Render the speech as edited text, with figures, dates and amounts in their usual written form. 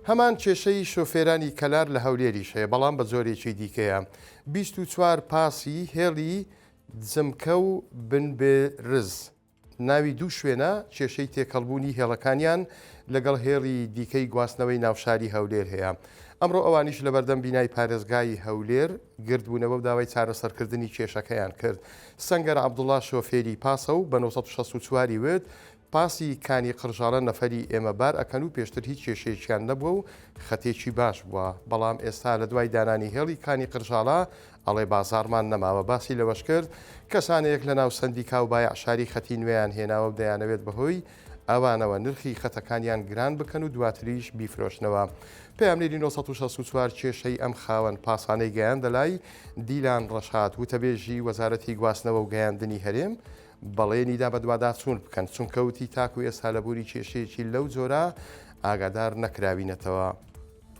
هەمان کێشەی شۆفێرانی کەلار لە هەولێریش هەیە، بەڵام بە جۆرێکی دیکەیە. 24 پاسی هێڵی جمکە و بنبێرز ناوی دوو شوێنە کێشەی تێکەڵبوونی هێڵەکانیان لەگەڵ هێڵی دیکەی گواستنەوەی ناوشاری هەولێر هەیە. ئەمڕۆ ئەوانیش لەبەردەم بینای پارێزگای هەولێر گردبوونەوە و داوای چارەسەرکردنی کێشەکەیان کرد. سەنگەر عەبدوڵا شۆفێری پاسە و بە 964 ی وت، پاسی کانی قڕژاڵە نەفەری ئێمە بار ئەکەن و پێشتر هیچ کێشەیەکیان نەبووە و خەتێکی باش بووە، بەڵام ئێستا لە دوای دانانی هێڵی کانی قرژاڵە ئەڵێ بازاڕمان نەماوە. باسی لەوەشکرد، کەسانێک لەناو سەندیکا و بایەعشاری خەتی نوێیان هێناوە و دەیانەوێت بەهۆی ئەوانەوە نرخی خەتەکانیان گران بکەن و دواتریش بیفرۆشنەوە. پەیامنێری 964 کێشەی ئەم خاوەن پاسانەی گەیاندە لای دیلان ڕەشاد، وتەبێژی وەزارەتی گواستنەوە و گەیاندنی هەرێم، بەڵێنی دا بەدواداچوون بکەن، چونکە وتی تاکو ئێستا لە بوونی کێشەیەکی لەو جۆرە ئاگادار نەکراوینەتەوە.